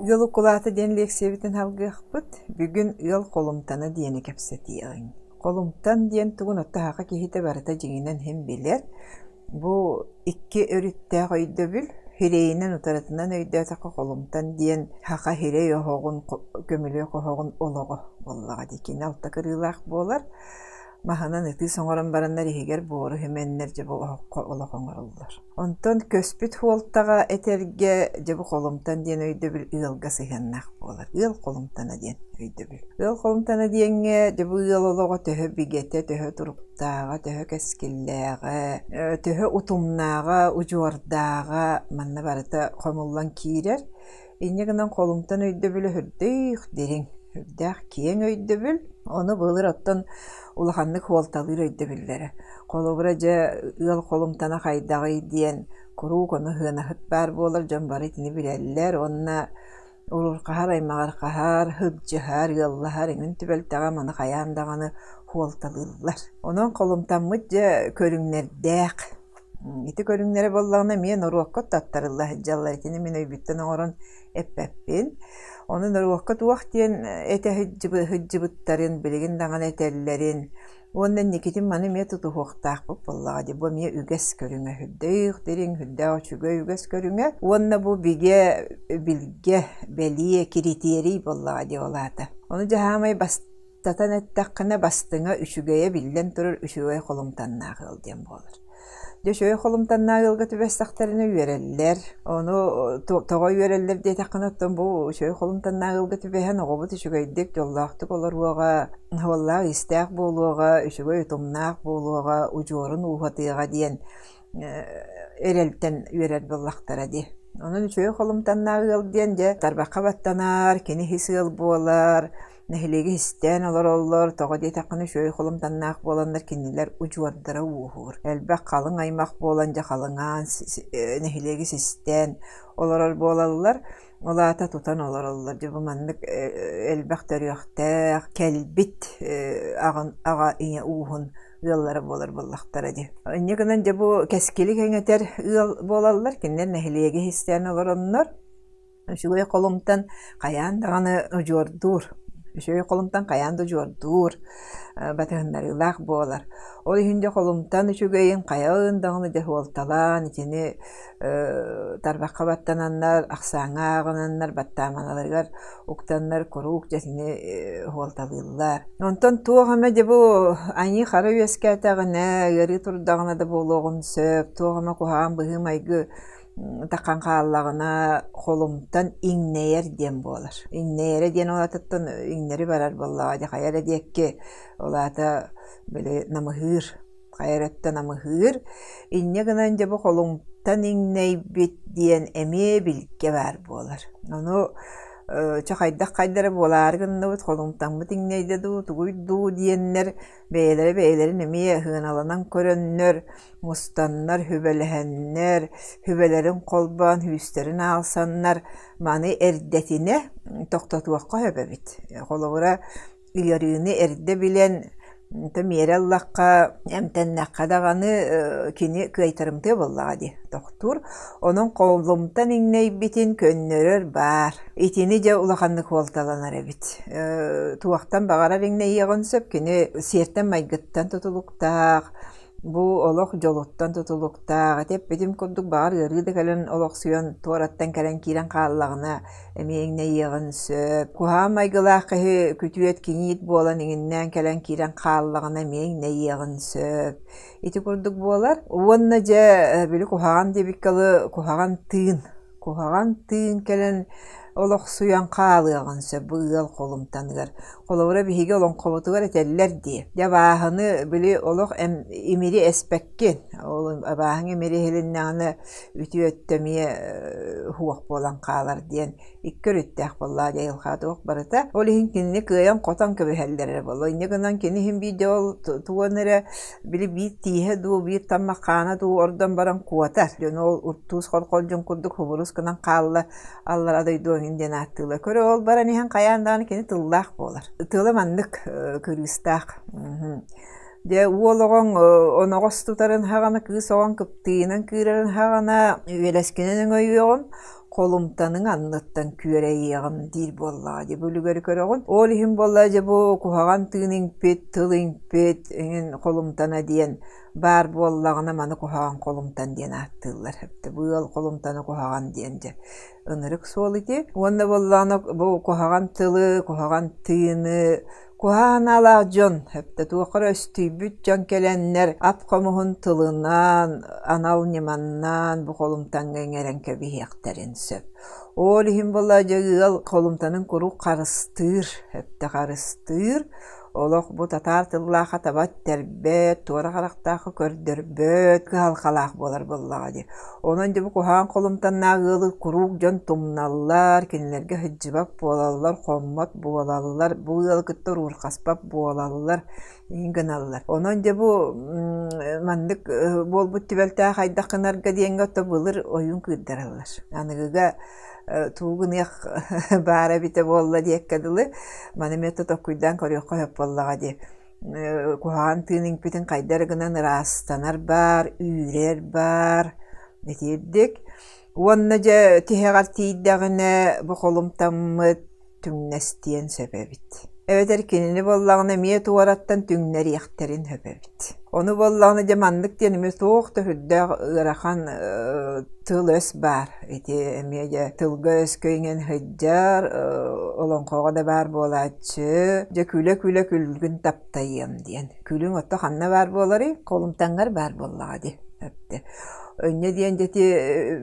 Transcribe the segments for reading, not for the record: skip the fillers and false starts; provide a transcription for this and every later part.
Ыал укулаата диэн лиэксийэбитин салгыахпыт. Бүгүн ыал холумтана диэни кэпсэтиэҕиҥ. Холумтан диэн тугун отто саха киһитэ барыта дьиҥинэн иһин билэр. Бу икки өрүттээх өйдөбүл. Сирэйинэн утарытынан өйдөөтөххө холумтан диэн саха сирэй оһоҕун, көмүлүөк оһоҕун олоҕо буоллаҕа дии. Кини алта кырыылаах буолар. Маһынан ытыыс оҥорон бараннар иһигэр буору үһүмэннэр дьэ бу оһоххо олох оҥороллор. Онтон көспүт суолтаҕа этэргэ дьэ бу холумтан диэн өйдөбүл ыалга сыһыаннаах буолар. Ыал холумтана диэн өйдөбүл. Ыал холумтана диэҥҥэ дьэ бу ыал олоҕо төһө бигэтэ, төһө туруктааҕа, төһө кэскиллээҕэ, төһө утумнааҕа, удьуордааҕа манна барыта хомуллан киирэр. Инньэ гынан холумтан өйдөбүлэ сүрдээх дириҥ, сүрдээх киэҥ өйдөбүл. Ону былыр оттон улаханнык суолталыыр өйдөбүллэрэ. Холобура, дьэ, ыал холумтана хайдаҕый диэн куруук ону сыанаһыт баар буолар, дьон бары итини билэллэр уонна уруурҕаһар, аймаҕырҕаһар, сылдьыһар, ыаллаһар эҥин түбэлтэҕэ маны хайаан даҕаны суолталыыллар. Онон холумтаммыт дьэ көрүҥнэрдээх. Ити көрүҥнэрэ буоллаҕына эмиэ норуокка таттарылла сылдьаллар. Итини мин өйбүттэн оҥорон эппэппин. Ону норуокка туох диэн этэ сылдьыбыттарын, билигин даҕаны этэллэрин уонна инникитин маны эмиэ тутуһуохтаахпыт буоллаҕа дии. Бу эмиэ үгэс көрүҥэ сүрдээх дириҥ, сүрдээх үчүгэй үгэс көрүҥэ. Уонна бу бигэ, билгэ, бэлиэ, киритиэрий буоллаҕа дии ол аата. Ону дьэ саамай Татан эттэххинэ, бастыҥа, үчүгэйэ биллэн турар үчүгэй холумтаннаах ыал диэн буолар. Дьэ үчүгэй холумтаннаах ыалга түбэстэхтэринэ үөрэллэр. Ону тоҕо үөрэллэр диэтэххинэ, оттон бу үчүгэй холумтаннаах ыалга түбэһэн оҕобут үчүгэйдик, дьоллоохтук олоруоҕа, суоллаах-иистээх буолуоҕа, үчүгэй утумнаах буолуоҕа, удьуорун ууһатыаҕа диэн эрэлтэн үөрэр буоллахтара дии. Онон үчүгэй холумтаннаах ыал диэн дьэ тарбахха баттанар, кини ис ыал буолар, Нэһилиэги истээн олороллор, тоҕо диэтэххинэ үчүгэй холумтаннаах буоланнар кинилэр удьуордара ууһуур. Элбэх халыҥ аймах буолан дьэ халыҥаан нэһилиэги систээн олорор буолаллар. Ол аата тутан олороллор. Дьэ бу маннык элбэх төрүөхтээх, кэлбит аҕа ийэ ууһун ыаллара буолар буоллахтара дии. Инньэ гынан дьэ бу кэскили кэҥэтэр ыал буолаллар. Кинилэр нэһилиэги истээн олороннор Үчүгэй холумтан хайаан даҕаны удьуордуур, үчүгэй холумтан хайаан да удьуордуур, батыһыннарыылаах буолар. Ол иһин дьэ холумтан үчүгэйин хайаан даҕаны дьэ суолталаан итини тарбахха баттананнар, ахсааҥҥа ааҕынаннар, баттааманаларыгар уктаннар куруук дьэ итини суолталыыллар. Онтон туох эмэ дьэ бу айыы-хара үөскээтэҕинэ, ыарыы турдаҕына да буолуоҕун сөп, туох эмэ куһаҕан быһыы-майгы таххан хааллаҕына холумтан иҥнэйэр диэн буолар. Иҥнэйэрэ диэн ол аатыттан иҥнэри барар буоллаҕа дии хайа эрэ диэки ол аата били намыһыыр хайа эрэ өттө намыһыыр. Инньэ гынан дьэ бу холумтан иҥнэйбит диэн эмиэ билгэ баар буолар. Ону чэ хайдах хайдара буолаары гынныбыт холумтаммыт иҥнэйдэ дуу тугуй дуу диэннэр бэйэлэрэ бэйэлэрин эмиэ сыаналанан көрөннөр мустаннар, сүбэлэһэннэр, сүбэлэрин холбоон, күүстэрин аалсаннар маны эрдэтинэ тохтотуохха сөп эбит. Холобура, ыарыыны эрдэ билэн, миэрэ ыллахха, эмтэннэххэ даҕаны кини кыайтарымтыа буоллаҕа дии, тохтуур. Онон холумтан иҥнэйбитин көннөрөр баар. Итини дьэ улаханнык суолталанар эбит. Туохтан баҕарар иҥнэйиэҕин сөп, кини сиэртэн-майгыттан тутулуктаах, Бу олох дьолуттан тутулуктаах, ити эппитим курдук баҕар ыарыы да кэлэн олохсуйан туораттан кэлэн киирэн хааллаҕына эмиэ иҥнэйиэҕин сөп. Куһаҕан майгылаах киһи күтүөт, киниит буолан иҥиннээн кэлэн киирэн хааллаҕына эмиэ иҥнэйиэҕин сөп. Ити курдук буолар. Уонна дьэ били куһаҕан диэбиккэ дылы куһаҕан тыын Куһаҕан тыын кэлэн олохсуйан хаалыаҕын сөп бу ыал холумтаныгар. Холобура, биһиги олоҥхобутугар этэллэр дии: «Дьэ абааһыны били олох имири эспэккин, ол абааһыҥ имири иһилиннэҕинэ үтүө өттө эмиэ суох буолан хаалар» диэн икки өрүттээх буоллаҕа дии айылҕа туох барыта. Ол иһин кинини кыайан-хотон кэбиһэллэр эрэ буолуо. Инньэ гынан кини иһин биирдэ ол тугун эрэ били биир тииһэ дуу, биир таммах хаана дуу ордон баран куотар. Дьону ол уртуус хорхолдьун курдук хубурус гынан хаалла, аллара дойду эҥин диэн ааттыыллар. Көрө ол баран иһэн хайаан даҕаны кини тыллаах буолар. Тыла маннык кырыыстаах. Дьэ уол оҕоҥ оноҕос тутарын хаҕана, кыыс оҕоҥ кыптыыйынан кыырарын хаҕана үөлэскинэн өҥөйүөҕүм, холумтаныҥ анныттан күөрэйиэҕим диир буоллаҕа дии бу үлүгэри көрөҕүн. Ол иһин буолла дьэ бу куһаҕан тыын иҥпит, тыл иҥпит иҥин холумтана диэн баар буоллаҕына маны куһаҕан холумтан диэн ааттыыллар. Бу ыал холумтана куһаҕан диэн дьэ ынырык суол ити. Уонна буоллаҕына бу куһаҕан тылы, куһаҕан тыыны Куһаҕаналаах дьон, туохха эрэ өстүйбүт дьон кэлэннэр ап-хомуһун тылынан, анал ньыманнан бу холумтаҥҥа иҥэрэн кэбиһиэхтэрин сөп. Ол иһин буолла дьэ ыал холумтанын куруук харыстыыр, өптө харыстыыр, олох бу татаар тыллаахха таба эттэрбэт, туора харахтаахха көрдөрбөт кыһалҕалаах буолар буоллаҕа дии. Онон дьэ бу куһаҕан холумтаннаах ыалы куруук дьон тумналлар, кинилэргэ сылдьыбат буолаллар, хоммот буолаллар, бу ыалы кытта уруурхаспат буолаллар гыналлар. Онон дьэ бу маннык буолбут түбэлтэҕэ хайдах гынарга диэҥҥэ ото былыр ойуун кыырдараллар. Аныгыга тугу гыныах баара эбитэ буолла диэккэ дылы, маны эмиэ толкуйдаан көрүөххэ сөп буоллаҕа дии. Куһаҕан тыын иҥпитин хайда эрэ гынан ыраастанар баар, үүрэр баар итирдик. Уонна дьэ тиһэҕэр тиийдэҕинэ бу холумтаммыт түҥнэстиэн сөп эбит. Эбэтэр кинини буоллаҕына эмиэ туораттан түҥнэриэхтэрин сөп эбит. Ону буоллаҕына дьэ маннык диэн эмиэ туох да сүрдээх ыарахан тыл-өс баар. Ити эмиэ дьэ тылга-өскө иҥэн сылдьар, олоҥхоҕо да баар буолааччы. Дьэ күлэ-күлэ күлгүн таптайыам диэн. Күлүҥ ото ханна баар буоларый? Холумтаҥҥар баар буоллаҕа дии. Инньэ диэн дьэ ити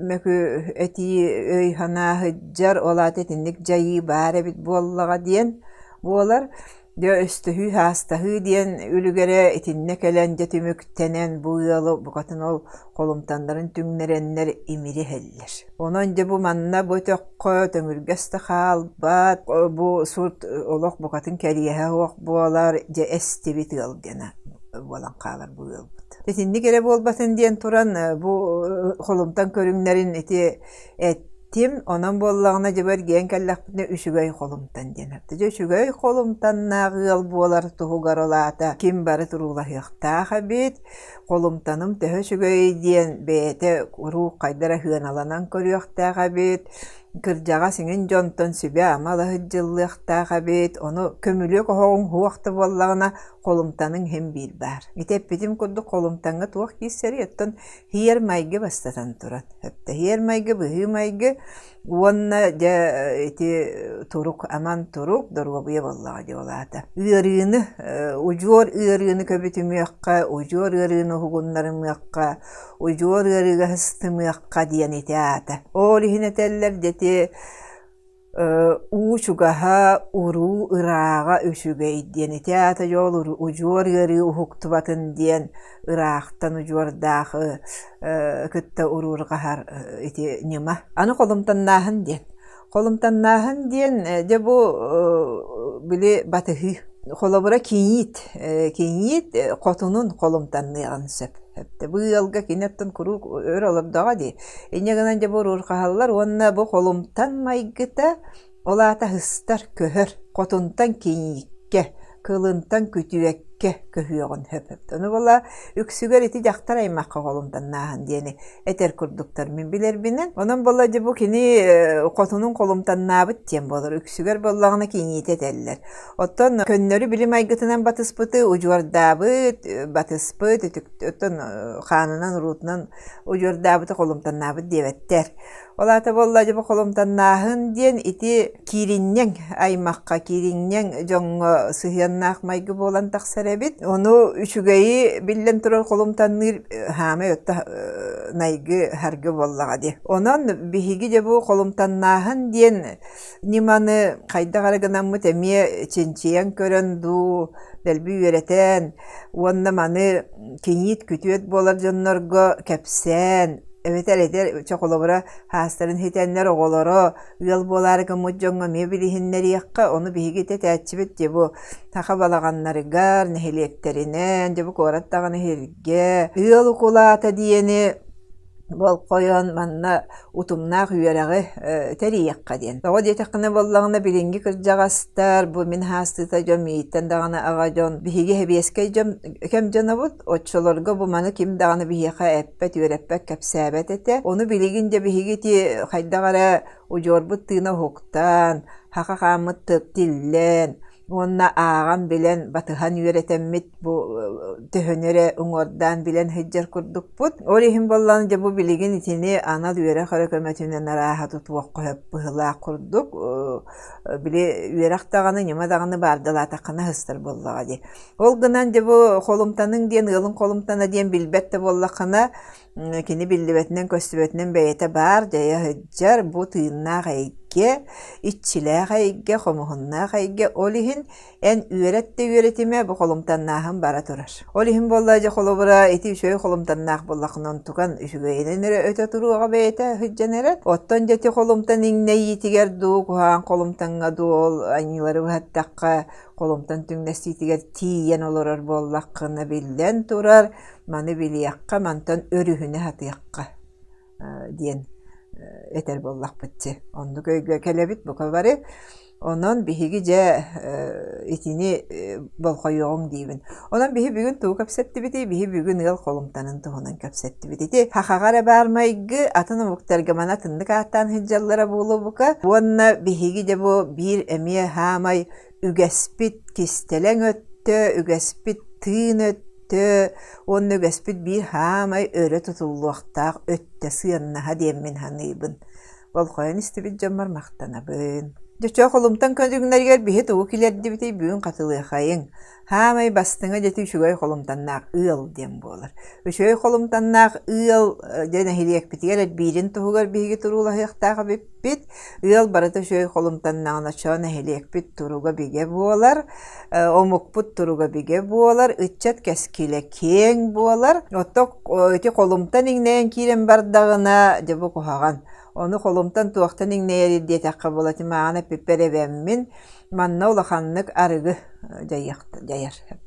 мөкү этии өй-санаа сылдьар, ол аата итинник дьайыы баар эбит буоллаҕа диэн буолар. Дьэ өстөһүү-саастаһыы диэн үлүгэрэ итиннэ кэлэн дьэ түмүктэнэн бу ыалы букатын ол холумтаннарын түҥнэрэннэр имири иһэллэр. Онон дьэ бу манна бу өтөххө төҥүргэс да хаалбат, бу сурт олох букатын кэриэһэ суох буолар, дьэ эстибит ыал диэн буолан хаалар бу ыалбыт. Итинник эрэ буолбатын диэн туран бу холумтан көрүҥнэрин ити эт Тим онон буоллаҕына дьэ эргийэн кэллэхпитинэ үчүгэй холумтан диэн эттэ. Дьэ үчүгэй холумтаннаах ыал буолар туһугар ол аата ким бары туруулаһыахтаах эбит, холумтаным төһө үчүгэй диэн бэйэтэ куруук хайда эрэ сыаналанан көрүөхтээх эбит, кырдьаҕас иҥин дьонтон сүбэ-ама ыла сылдьыллыахтаах эбит, ону көмүлүөк оһоҕуҥ суох да буоллаҕына холумтаныҥ иһин биир баар. Ити эппитим курдук холумтаҥҥа туох киирсэрий, оттон Һиэр-майгы бастатан туран, һиэр-майгы, быһыы-майгы уонна дьэ ити турук, аман турук, доруобуйа буоллаҕа дии ол аата. Ыарыыны, удьуор ыарыыны көбүтүмүөххэ, удьуор ыарыыны уһугуннарымыахха, удьуор ыарыыга сыстымыахха диэн ити аата. Ол иһин этэллэр дьэ ити Уу чугаһа, уруу ырааҕа үчүгэй диэн ити аата дьол удьуор ыарыы уһуктубатын диэн ыраахтан удьуордаах кытта уруурҕаһар ити ньыма. Аны холумтаннааһын диэн. Холумтаннааһын диэн дьэ бу били батыһыы. Холобура кийиит. Кийиит хотунун холумтанныаҕын сөп. Бу ыалга кини оттон куруук өр олордоҕо дии. Инньэ гынан дьэ бу уруурҕаһаллар уонна бу холумтан майгыта ол аата ыһыстар, көһөр. Хотунтан кийииккэ, кылынтан күтүөккэ көһүөҕүн сөп. Ону була үксүгэр ити дьахтар аймахха холумтаннааһын диэни этэр курдуктар мин билэрбинэн. Онон буолла дьэ бу кини хотунун холумтаннаабыт диэн буолар. Үксүгэр буоллаҕына кийиити этэллэр. Оттон көннөрү билим айгытынан батыспыты удьуордаабыт, батыспыт, оттон хаанынан, уруутунан удьуордаабыты холумтаннаабыт диэбэттэр. Ол аата буолла дьэ бу холумтаннааһын диэн ити кииринньэҥ аймахха, кииринньэҥ дьоҥҥо сыһыаннаах майгы буолан тахсар эбит. Ону үчүгэйи биллэн турар холумтанныыр хаамай отто найгы харгы буоллаҕа дии. Онон биһиги дьэ бу холумтаннааһын диэн ньыманы хайдах эрэ гынаммыт эмиэ чинчийэн көрөн дуу, дэлби үөрэтэн уонна маны кийиит күтүөт буолар дьоннорго кэпсээн эбэтэр эдэр чэ холобура хаастарын ситэннэр оҕолоро ыал буолаары гыммыт дьоҥҥо эмиэ билиһиннэриэххэ, ону биһиги итэтээччибит дьэ бу саха балаҕаннарыгар, нэһилиэктэринэн, дьэ бу куорат даҕаны иһиргэ ыал укулаата диэни. Болхойон манна утумнаах үөрэҕи тэрийиэххэ диэн. Тоҕо диэтэххинэ буоллаҕына билиҥҥи кырдьаҕастар, бу мин хаастыыта дьон миигиттэн даҕаны аҕа дьон, биһиги сэбиэскэй дьон кэм дьонобут, оччолорго бу маны ким даҕаны биһиэхэ эппэт, үөрэппэт, кэпсээбэт этэ. Ону билигин дьэ биһиги ити хайдах эрэ удьуорбут тыына уһуктан, хаха хааммыт тиллэн, уонна ааҕан билэн батыһан үөрэтэммит бу төһөнү эрэ уҥуордаан билэн сылдьар курдукпут. Ол иһин буоллаҕына дьэ бу билигин итини анал үөрэх эрэ көмөтүнэн арааһа тутуохха сөп быһыылаах курдук. Били үөрэх даҕаны, ньыма даҕаны баардалаатаххына сыстар буоллаҕа дии. Ол гынан дьэ бу холумтаныҥ диэн ыалыҥ холумтана диэн билбэт да буоллаххына, кини биллибэтинэн-көстүбэтинэн бэйэтэ баар, дьайа сылдьар, бу тыыннаах эйгэ, иччилээх эйгэ, хомуһуннаах эйгэ. Ол иһин эн үөрэт да үөрэтимэ, бу холумтаннааһын бара турар. Ол иһин буолла дьэ холобура ити үчүгэй холумтаннаах буоллаххына онтукан үчүгэйинэн эрэ өтө туруоҕа бэйэтэ сылдьан эрэр. Оттон дьэ ити холумтан иҥнэйиитигэр дуу, куһаҕан холумтаҥҥа дуу ол аньыылары быһаттахха холумтан түҥнэстиитигэр тиийэн олорор буоллаххына биллэн турар, маны билиэххэ, мантан өрүһүнэ сатыахха диэн этэр буоллахпыт дии. Оннук өйгө кэлэбит бука бары. Онон биһиги дьэ итини болҕойуоҕуҥ диибин. Онон биһи бүгүн тугу кэпсэттибитий? Биһи бүгүн ыал холумтанын туһунан кэпсэттибит. Ити хахаҕа эрэ баар майгы, атын омуктарга маны атыннык ааттаан сылдьаллара буолуо бука. Уонна биһиги дьэ бу биир эмиэ хаамай үгэспит кистэлэҥ өттө, үгэспит тыын өттө уонна үгэспит биир хаамай өрө тутуллуохтаах өттө сыаннаһа диэммин саныыбын. Болҕойон истибит дьоммор махтанабын. Дьэ, холумтан көрүҥнэригэр биһи тугу килэрдибитий бүгүн хатылыахайыҥ. Хаамай бастыҥа дьэти үчүгэй холумтаннаах ыал диэн буолар. Үчүгэй холумтаннаах ыал дьэ нэһилиэкпитигэр элбиирин туһугар биһиги туруулаһыахтаах эбиппит. Ыал барыта үчүгэй холумтаннаҕына чоо нэһилиэкпит туруга бигэ буолар, омукпут туруга бигэ буолар, ыччат кэскилэ киэҥ буолар. Оттон ити холумтан иҥнэйэн киирэн бардаҕына дьэ бу куһаҕан. Ону холумтан туохтан иҥнэйэрий диэтэххэ буолар, ити мааҕын эппиппэр эбэммин Манна улаханнык арыгы дьайар.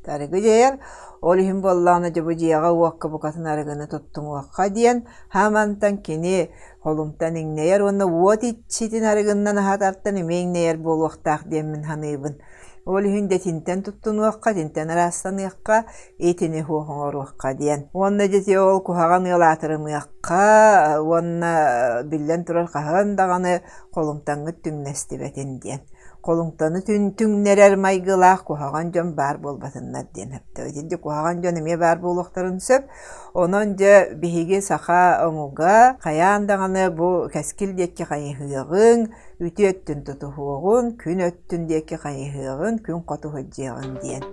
Арыгы дьайар, ол иһин буоллаҕына дьэ бу дьиэҕэ-уокка букатын арыгыны туттумуохха диэн хаамантан кини холумтан иҥнэйэр уонна уот иччитин арыгыннан аһатартан эмиэ иҥнэйэр буолуохтаах диэммин саныыбын. Ол иһин дьэ итинтэн туттунуохха, итинтэн ыраастаныахха, итини суох оҥоруохха диэн. Уонна дьэ ити ол куһаҕан ыал аатырымыахха уонна биллэн турар хаһан даҕаны холумтаҥҥыт түҥнэстибэтин диэн. Холумтаны түҥнэрэр майгылаах куһаҕан дьон баар буолбатыннар диэн сөптөөх. Итинник куһаҕан дьон эмиэ баар буолуохтарын сөп. Онон дьэ биһиги саха омуга хайаан даҕаны бу кэскил диэки хайыһыаҕыҥ, үтүө өттүн тутуһуоҕун, күн өттүн диэки хайыһыаҕын, күн хоту сылдьыаҕын диэн.